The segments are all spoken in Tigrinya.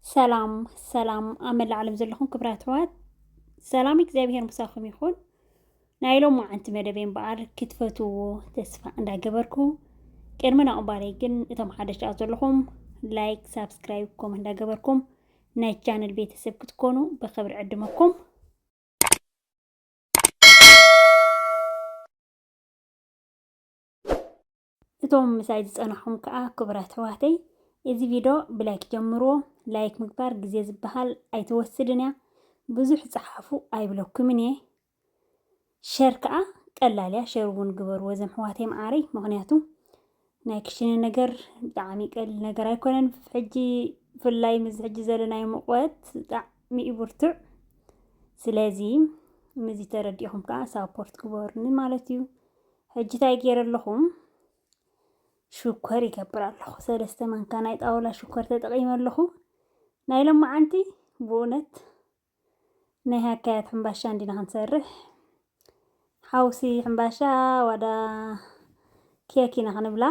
ሰላም ሰላም፣ ኣብ መላእ ዓለም ዘለኹም ክብራት ኣሕዋት፣ ሰላም እግዚኣብሔር ምሳኹም ይኹን። ናይ ሎማዓንቲ መደበይ እምበኣር ክትፈትውዎ ተስፋ እንዳገበርኩ፣ ቅድሚ ናቕባለይ ግን እቶም ሓደሽቲ ዘለኹም ላይክ፣ ሳብስክራይብ፣ ኮመንት እንዳገበርኩም ናይ ቻነል ቤተሰብ ክትኮኑ ብኽብሪ ዕድመኩም። እቶም ምሳይ ዝጸናሕኩም ከኣ ክቡራት ኣሕዋተይ፣ እዚ ቪድዮ ብላይክ ጀምርዎ። ላይክ ምግባር ግዜ ዝበሃል ኣይትወስድን እያ። ብዙሕ ጸሓፉ ኣይብለኩምን እየ። ሸር ከኣ ቀላል እያ፣ ሸር እውን ግበርዎ እዞም ኣሕዋተይ መዓረይ። ምኽንያቱ ናይ ክሽነ ነገር ብጣዕሚ ቀሊል ነገር ኣይኮነን። ሕጂ ብፍላይ ምስዚ ሕጂ ዘለናዮ ሙቐት ብጣዕሚ እዩ ብርቱዕ። ስለዚ ምስዚ ተረዲእኹም ከኣ ሳፖርት ግበሩኒ ማለት እዩ። ሕጂ እንታይ ገይረ ኣለኹ? ሽኮር ይገብር ኣለኹ። ሰለስተ ማንካ ናይ ጣውላ ሽኮር ተጠቒመ ኣለኹ። ናይ ሎማዓንቲ ብእውነት ናይ ሃካያት ሕምባሻ እንዲና ክንሰርሕ፣ ሓውሲ ሕምባሻ ዋዳ ኬክ ኢና ክንብላ።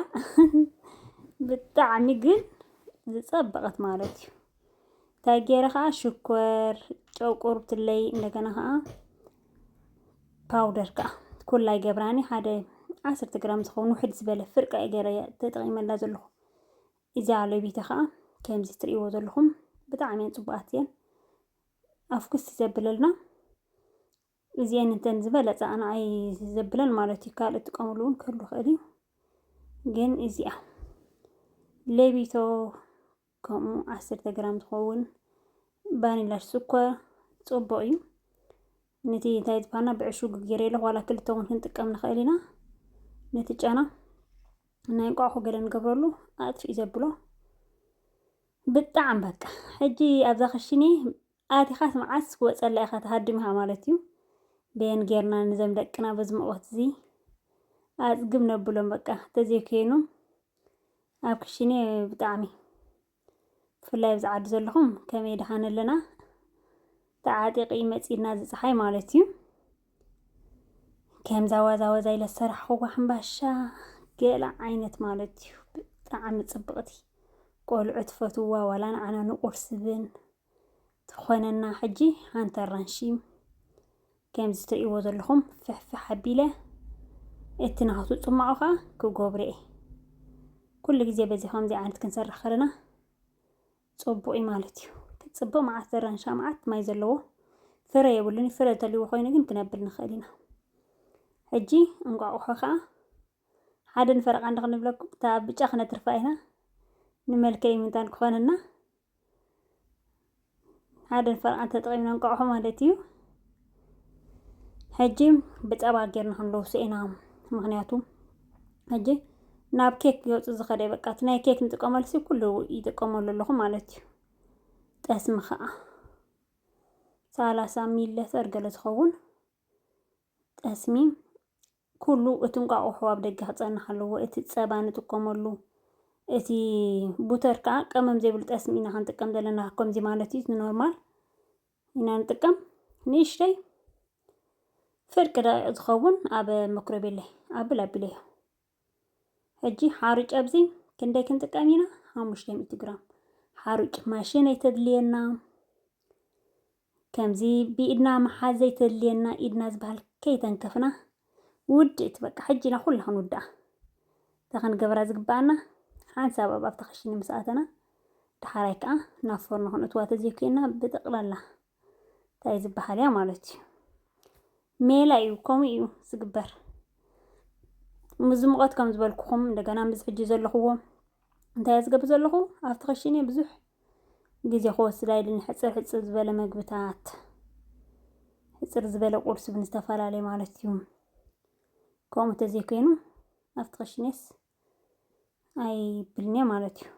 ብጣዕሚ ግን ዝጸበቐት ማለት እዩ። እንታይ ገይረ ከኣ ሽኮር፣ ጨው ቁሩብ ትለይ፣ እንደገና ከኣ ፓውደር ከኣ ኩላይ ገብራኒ ሓደ ዓሰርተ ግራም ዝኸውን ውሕድ ዝበለ ፍርቂ እየ ገይረ ተጠቒመላ ዘለኹ። እዚኣ ለቢተ ከኣ ከምዚ ትርእይዎ ዘለኹም ብጣዕሚ እየን ጽቡቓት እየን። ኣፍኩስ ዘብለልና እዚአን እንተን ዝበለጸ ኣነ ኣይ ዘብለን ማለት እዩ። ካልእ ትጥቀምሉ እውን ክህሉ ይኽእል እዩ። ግን እዚኣ ሌቢቶ ከምኡ ዓሰርተ ግራም ዝኸውን ቫኒላ ሽኮር ጽቡቕ እዩ። ነቲ እንታይ ዝበሃልና ብዕሹግ ገይረ ኣለኹ፣ ዋላ ክልተ እውን ክንጥቀም ንኽእል ኢና። ነቲ ጨና ናይ እንቋቑሖ ገለ ንገብረሉ ኣጥፊእ ዘብሎ ብጣዕሚ በቃ። ሕጂ ኣብዛ ክሽኒ ኣቲኻስ መዓስ ክወጸላ ኢኻ ትሃድም ኢኻ ማለት እዩ። በየን ጌርና ንዘም ደቅና በዚ ሙቐት እዚ ኣጽግብ ነብሎም በቃ። ተዘይኮይኑ ኣብ ክሽኒ ብጣዕሚ፣ ብፍላይ ኣብዚ ዓዲ ዘለኹም ከመይ ደሓን ኣለና? ተዓጢቂ መጺና እዚ ጸሓይ ማለት እዩ። ከምዛ ዋዛ ዋዛ ኢለ ዝሰራሕኽዋ ሕምባሻ ገለ ዓይነት ማለት እዩ። ብጣዕሚ ጽብቕቲ፣ ቆልዑ ትፈትውዋ፣ ዋላ ንዓና ንቁርሲ ብን ትኾነና። ሕጂ ሓንቲ ኣራንሺ ከምዚ ትርእይዎ ዘለኹም ፍሕፍሕ ኣቢለ፣ እቲ ናቱ ጽማቑ ኸኣ ክገብሮ እየ። ኩሉ ግዜ በዚ ከምዚ ዓይነት ክንሰርሕ ከለና ጽቡቕ እዩ ማለት እዩ። ጽቡቕ መዓት ዘራንሻ መዓት ማይ ዘለዎ ፍረ የብሉን። ፍረ እንተልይዎ ኮይኑ ግን ክነብል ንኽእል ኢና። ሕጂ እንቋቑሖ ኸኣ ሓደ ንፈረቓ እንዳ ክንብለኩም እታ ብጫ ክነትርፋ ኢና። ንመልክዕ ምንታን ክኾነና ሓደ ንፈረቓ ተጠቒምና እንቋቑሖ ማለት እዩ። ሕጂ ብጸባ ጌርና ክንለውሶ ኢና። ምኽንያቱ ሕጂ ናብ ኬክ ገጹ ዝኸደ በቃ፣ እቲ ናይ ኬክ ንጥቀመሉ ሲ ኩሉ ይጥቀመሉ ኣለኹ ማለት እዩ። ጠስሚ ኸኣ ሰላሳ ሚሊ ሊተር ገለ ዝኸውን ጠስሚ፣ ኩሉ እቲ እንቋቑሖ ኣብ ደገ ክጸንሕ ኣለዎ። እቲ ጸባ ንጥቀመሉ፣ እቲ ቡተር ከኣ ቀመም ዘይብሉ ጠስሚ ኢና ክንጥቀም ዘለና። ከምዚ ማለት እዩ፣ እቲ ኖርማል ኢና ንጥቀም። ንእሽተይ ፍርቂ ደቂቕ ዝኸውን ኣብ መክሮቤለ ኣብል ኣቢለዮ። ሕጂ ሓሩጭ ኣብዚ ክንደይ ክንጥቀም ኢና? ሓሙሽተ ሚእቲ ግራም። ሓሩጭ ማሽን ኣይተድልየና። ከምዚ ብኢድና መሓዝ ዘይተድልየና፣ ኢድና ዝበሃል ከይተንከፍና ውድእቲ በቃ። ሕጂ ኢና ኩላ ክንውድኣ። እታ ክንገብራ ዝግብኣና ሓንሳብ ኣብ ኣብታ ክሽነ ምስ ኣተና፣ ደሓራይ ከኣ ናብ ፎርኖ ክንእትዋ ተዘይኮይና ብጠቕላላ እንታይ ዝበሃል እያ ማለት እዩ። ሜላ እዩ፣ ከምኡ እዩ ዝግበር። ምስዚ ሙቐት ከም ዝበልኩኹም፣ እንደገና ምስዚ ሕጂ ዘለኹዎ እንታይ እየ ዝገብር ዘለኹ? ኣብቲ ክሽነ ብዙሕ ግዜ ክወስድ ኣይደልን። ሕጽር ሕጽር ዝበለ መግብታት፣ ሕጽር ዝበለ ቁርሲ ብን ዝተፈላለየ ማለት እዩ። ከምኡ ተዘይኮይኑ ኣብቲ ክሽነስ ኣይብልን እየ ማለት እዩ።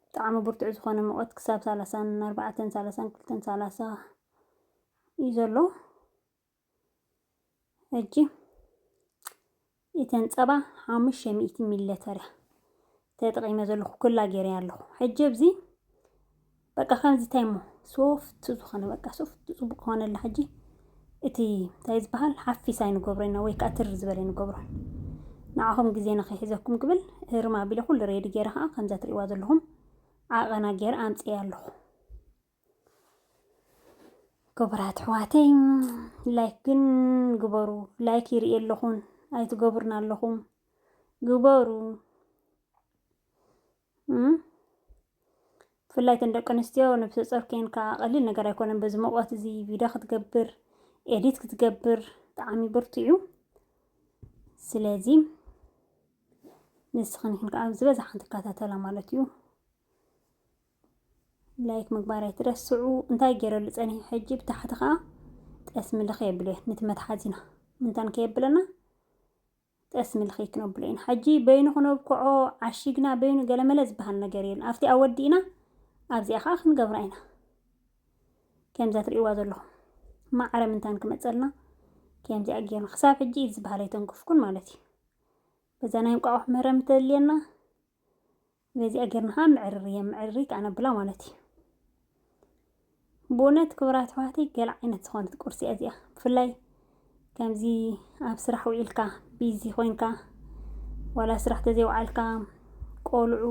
ብጣዕሚ ብርቱዕ ዝኾነ ሙቐት ክሳብ ሰላሳን ኣርባዕተን፣ ሰላሳን ክልተን፣ ሰላሳ እዩ ዘሎ። ሕጂ እተን ጸባ ሓሙሽተ ሚእቲ ሚሊ ሊተር እያ ተጠቒመ ዘለኹ፣ ኩላ ገይረያ ኣለኹ። ሕጂ ኣብዚ በቃ ከምዚ እንታይ እሞ ሶፍት ዝኾነ፣ በቃ ሶፍት ጽቡቕ ክኾነላ። ሕጂ እቲ እንታይ ዝበሃል ሓፊስ ኣይንገብሮ ኢና ወይ ከኣ ትር ዝበለ ኣይንገብሮን። ንዓኹም ግዜ ንኸይሕዘኩም ክብል ህርም ኣቢለ ኩሉ ሬዲ ገይረ ከኣ ከምዛ ትርእይዋ ዘለኹም ዓቐና ገይረ ኣምጽኤ ኣለኹ። ክቡራት ኣሕዋተይ፣ ላይክ ግን ግበሩ። ላይክ ይርኢ ኣለኹን ኣይትገብሩን ኣለኹም። ግበሩ። እም? ብፍላይ ተን ደቂ ኣንስትዮ ነብሰ ጾር ከይንካ ቀሊል ነገር ኣይኮነን። በዚ ሙቐት እዚ ቪድዮ ክትገብር፣ ኤዲት ክትገብር ብጣዕሚ ብርቱ እዩ። ስለዚ ንስኽን ይኽን ከዓ ዝበዝሓ ትከታተላ ማለት እዩ። ላይክ ምግባር ኣይትረስዑ። እንታይ ገይረሉ ጸኒሑ ሕጂ ብታሕቲ ከዓ ጠስሚ ልኽ የብሎ ነቲ መትሓዚና ምንታን ከየብለና ጠስሚ ልኽ ክነብሎ ኢና። ሕጂ በይኑ ክነብክዖ ዓሺግና በይኑ ገለመለ ዝበሃል ነገር የለን። ኣብቲ ኣወዲእና ኣብዚኣ ከዓ ክንገብራ ኢና። ከምዛ ትርእይዋ ዘለኹም ማዕረ ምንታን ክመጸልና ከምዚኣ ጌርና ክሳብ ሕጂ ኢድ ዝበሃል ኣይተንክፍኩን ማለት እዩ። በዛ ናይ እንቋቑሕ ምህረ ምተልየና በዚኣ ጌርና ከዓ ምዕርር እየ ምዕርር ከዓ ነብላ ማለት እዩ። ብእውነት ክቡራት ኣሕዋተይ ገለ ዓይነት ዝኾነት ቁርሲ እያ እዚኣ። ብፍላይ ከምዚ ኣብ ስራሕ ውዒልካ ቢዚ ኮይንካ ዋላ ስራሕ ተዘይወዓልካ ቆልዑ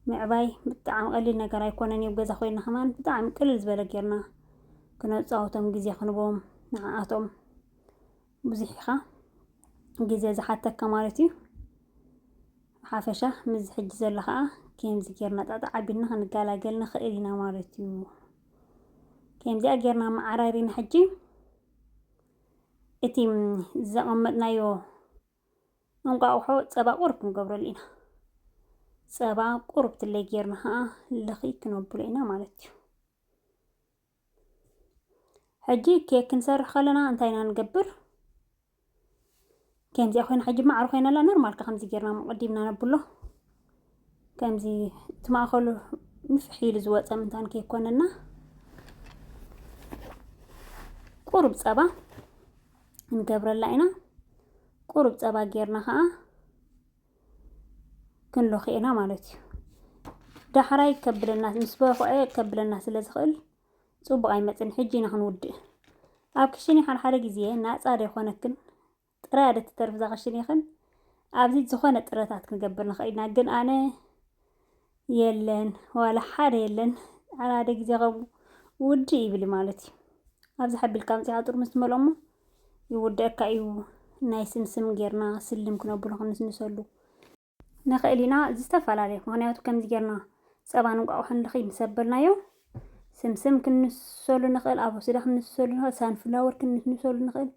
ምዕባይ ብጣዕሚ ቀሊል ነገር ኣይኮነን እዩ። ኣብ ገዛ ኮይንና ከማን ብጣዕሚ ቅልል ዝበለ ጌርና ክነጻውቶም ግዜ ክንቦም ንዓኣቶም ብዙሕ ኢኻ ግዜ ዝሓተካ ማለት እዩ። ሓፈሻ ምስ ሕጂ ዘሎ ከዓ ከምዚ ጌርና ጣጣ ዓቢልና ክንገላገል ንኽእል ኢና ማለት እዩ። ከምዚኣ ጌርና መዓራሪና ሕጂ እቲ ዘቐመጥናዮ እንቋቑሖ ጸባ ቁሩብ ክንገብረሉ ኢና። ጸባ ቁሩብ ትለይ ጌርና ከዓ ልኺ ክነብሎ ኢና ማለት እዩ። ሕጂ ኬክ ክንሰርሕ ከለና እንታይ ኢና ንገብር? ከምዚኣ ኮይና ሕጂ ማዕረ ኮይና ኣላ። ኖርማል ከ ከምዚ ጌርና መቐዲምና ነብሎ። ከምዚ እቲ ማእኸሉ ንፍሕ ኢሉ ዝወፀ ምንታን ከይኮነና ቁሩብ ፀባ ንገብረላ ኢና። ቁሩብ ፀባ ጌርና ከዓ ክንለኽዮ ኢና ማለት እዩ። ዳሕራይ ከብለና ምስ በኹዐ ከብለና ስለ ዝኽእል ፅቡቕ ኣይመፅን። ሕጂ ኢና ክንውድእ። ኣብ ክሽኒ ሓደ ሓደ ግዜ ናፃ ዶ ይኾነክን ጥራይ ዶ ትተርፍ እዛ ክሽኒ ይኽን ኣብዚ ዝኾነ ጥረታት ክንገብር ንኽእል ኢና። ግን ኣነ የለን ዋላ ሓደ የለን። ሓደ ሓደ ግዜ ከምኡ ውድእ ይብል ማለት እዩ። ኣብዚ ሓቢልካ ኣምፂኻ ጥርሙዝ ትመልኦ እሞ ይውደአካ እዩ። ናይ ስምስም ጌርና ስልም ክነብሎ ክንስንሰሉ ንኽእል ኢና። ዝተፈላለየ ምኽንያቱ ከምዚ ጌርና ፀባን እንቋቑሖን ልኺ ምስ ኣበልናዮ ስምስም ክንስሰሉ ንኽእል፣ ኣቦሲዳ ክንስሰሉ ንኽእል፣ ሳንፍላወር ክንስንሰሉ ንኽእል።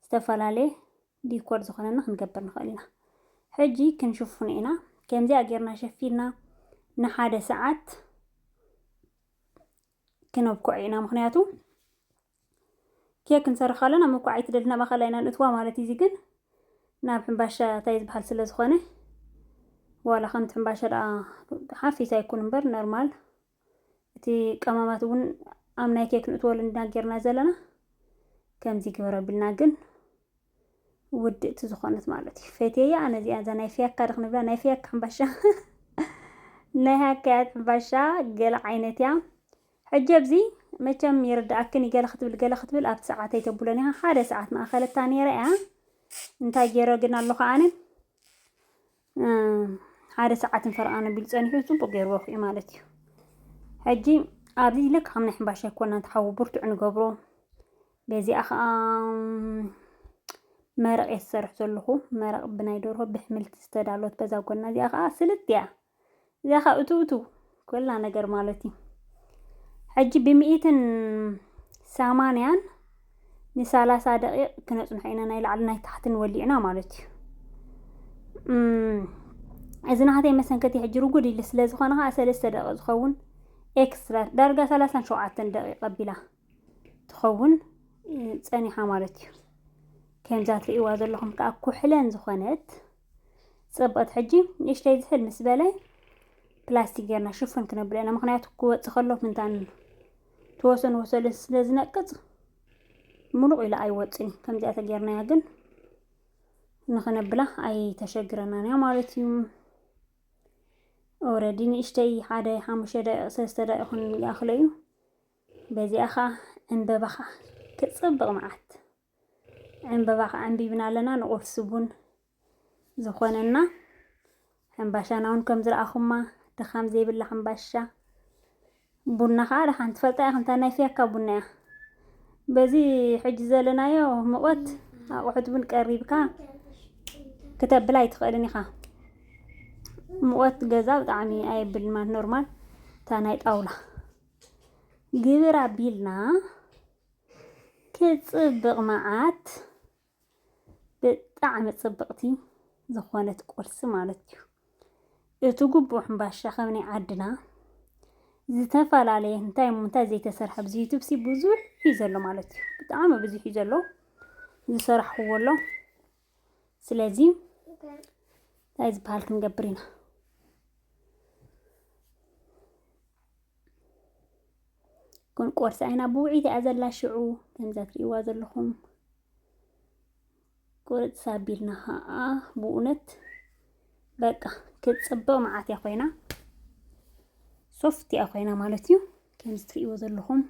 ዝተፈላለየ ዲኮር ዝኾነና ክንገብር ንኽእል ኢና። ሕጂ ክንሽፍኖ ኢና። ከምዚኣ ጌርና ሸፊንና ንሓደ ሰዓት ክነብክዖ ኢና። ምኽንያቱ ኬክ ክንሰርሕ ከለና መብኩዓይቲ ደልና ማእኸል ኢና ንእትዋ ማለት እዩ። እዚ ግን ናብ ሕምባሻ እንታይ ዝበሃል ስለ ዝኾነ ዋላ ከምቲ ሕምባሻ ደኣ ሓፊስ ኣይኩን እምበር ኖርማል እቲ ቀማማት እውን ኣብ ናይ ኬክ ንእትወሉ እንዳ ጌርና ዘለና ከምዚ ግበር ኣቢልና ግን ውድእቲ ዝኾነት ማለት እዩ። ፈትየያ ኣነ እዚኣ እዛ ናይ ፍያካ ዶ ክንብላ ናይ ፍያካ ሕምባሻ ናይ ሃካያት ሕምባሻ ገለ ዓይነት እያ። ሕጂ ኣብዚ መቸም ይርድኣክን እዩ ገለ ክትብል ገለ ክትብል ኣብቲ ሰዓተይ ተብሎን ኢኻ ሓደ ሰዓት ማእኸለታ ነይረ እያ። እንታይ ገይረ ግን ኣለኹ ኣነ ሓደ ሰዓት ንፈርቓን ኣቢሉ ጸኒሑ ጽቡቕ ገይሩ ወፍዩ ማለት እዩ። ሕጂ ኣብዚ ልክ ከም ናይ ሕምባሻ ይኮና እንተሓዊ ብርቱዕ ንገብሮ። በዚኣ ከዓ መረቕ እየ ዝሰርሕ ዘለኹ። መረቕ ብናይ ደርሆ ብሕምልቲ ዝተዳሎት በዛ ጎና እዚኣ ከዓ ስልት እያ። እዚኣ ከዓ እቱ እቱ ኮላ ነገር ማለት እዩ። ሕጂ ብሚኢትን ሰማንያን ንሳላሳ ደቂቕ ክነፅንሖ ኢና ናይ ላዕሊ ናይ ታሕትን ወሊዕና ማለት እዩ። እዚ ናህተይ መሰንከቲ ሕጂ ርጉድ ኢሉ ስለ ዝኾነ ከዓ ሰለስተ ደቂቕ ዝኸውን ኤክስትራ ዳርጋ ሰላሳን ሸውዓተን ደቂቕ ኣቢላ ትኸውን ጸኒሓ ማለት እዩ። ከምዛ ትርእይዋ ዘለኹም ከዓ ኩሕለን ዝኾነት ጽብቕቲ ሕጂ ንእሽተይ ዝሕል ምስ በለ ፕላስቲክ ጌርና ሽፍን ክነብሎ ኢና። ምኽንያቱ ክወጽእ ከሎ ምንታን ተወሰን ወሰልን ስለ ዝነቅጽ ምሉቕ ኢሉ ኣይወጽን እዩ። ከምዚኣ ተጌርናያ ግን ንኽነብላ ኣይተሸግረናን እያ ማለት እዩ። ኦረዲ ንእሽተይ ሓደ ሓሙሽተ ደቂቕ ሰለስተ ደቂቕ ይኹን ይኣኽሎ እዩ። በዚኣ ኸዓ ዕንበባ ኸዓ ክጽብቕ መዓት ዕንበባ ኸዓ ኣንቢብና ኣለና። ንቁርሲ ቡን ዝኾነና ሕምባሻና እውን ከም ዝረኣኹማ ድኻም ዘይብላ ሕምባሻ። ቡና ኸዓ ደሓን ትፈልጣ ኢኽን፣ እታ ናይ ፍያካ ቡና እያ። በዚ ሕጂ ዘለናዮ ሙቐት ኣቑሑት እውን ቀሪብካ ክተብል ኣይትኽእልን ኢኻ። ሙቐት ገዛ ብጣዕሚ ኣየብልን ማለት ኖርማል እታ ናይ ጣውላ ግብር ኣቢልና ክጽብቕ መዓት ብጣዕሚ ጽብቕቲ ዝኾነት ቁርሲ ማለት እዩ። እቲ ግቡእ ሕምባሻ ከም ናይ ዓድና ዝተፈላለየ እንታይ እሞ እንታይ ዘይተሰርሐ ኣብዚ ዩቱብ ሲ ብዙሕ እዩ ዘሎ ማለት እዩ። ብጣዕሚ ብዙሕ እዩ ዘሎ ዝሰራሕክዎ ኣሎ። ስለዚ እንታይ ዝበሃል ክንገብር ኢና። ክንቆርሳ ኢና። ብውዒት እያ ዘላ ሽዑ ከምዛ ትርእይዋ ዘለኹም። ቁርጥ ሳቢልና ኸዓ ብእውነት በቃ ክትጽብቕ መዓት እያ ኮይና፣ ሶፍት እያ ኮይና ማለት እዩ። ከምዚ ትርእይዎ ዘለኹም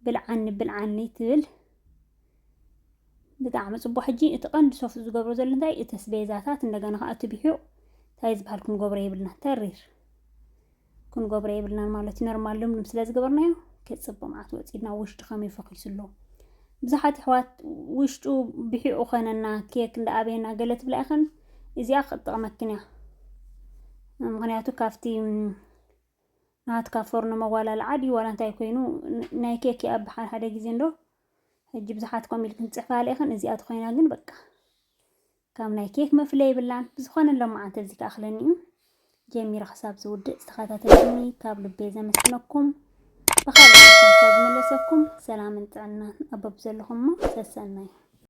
ብልዓኒ ብልዓኒ ትብል። ብጣዕሚ ጽቡቕ። ሕጂ እቲ ቀንዲ ሶፍት ዝገብሮ ዘሎ እንታይ እቲ ኣስቤዛታት እንደገና ኸዓ እቲ ብሒቕ እንታይ ዝበሃል ክንገብሮ የብልና ተሪር ክንገብሮ የብልናን ማለት እዩ። ኖርማል ልምልም ስለ ዝገበርናዮ ክጽብቕ መዓት ወጺእና ውሽጡ ከመይ ፈኺሱ ኣሎ። ብዙሓት ኣሕዋት ውሽጡ ብሒቑ ኾነና ኬክ እንዳ ኣበየና ገለ ትብላ ኢኽን እዚኣ ክትጠቕመክን እያ። ምኽንያቱ ካብቲ ናትካ ፎርኖ መዋላልዓ ድዩ ዋላ እንታይ ኮይኑ ናይ ኬክ ይኣቢ ሓደ ሓደ ግዜ እንዶ ሕጂ ብዙሓት ከምኡ ኢልክን ትጽሕፋ ኣለኢኽን እዚኣ ተኾይና ግን በቃ ካብ ናይ ኬክ መፍለ ይብላን ብዝኾነ ሎማዓንቲ እዚ ከኣኽለኒ እዩ። ጀሚረ ክሳብ ዝውድእ ዝተኸታተልኩኒ ካብ ልቤ ዘመስግነኩም። ብኻልእ ሓሳብ ዝመለሰኩም ሰላምን ጥዕናን ኣብ በብዘለኹሞ ሰሰናዩ።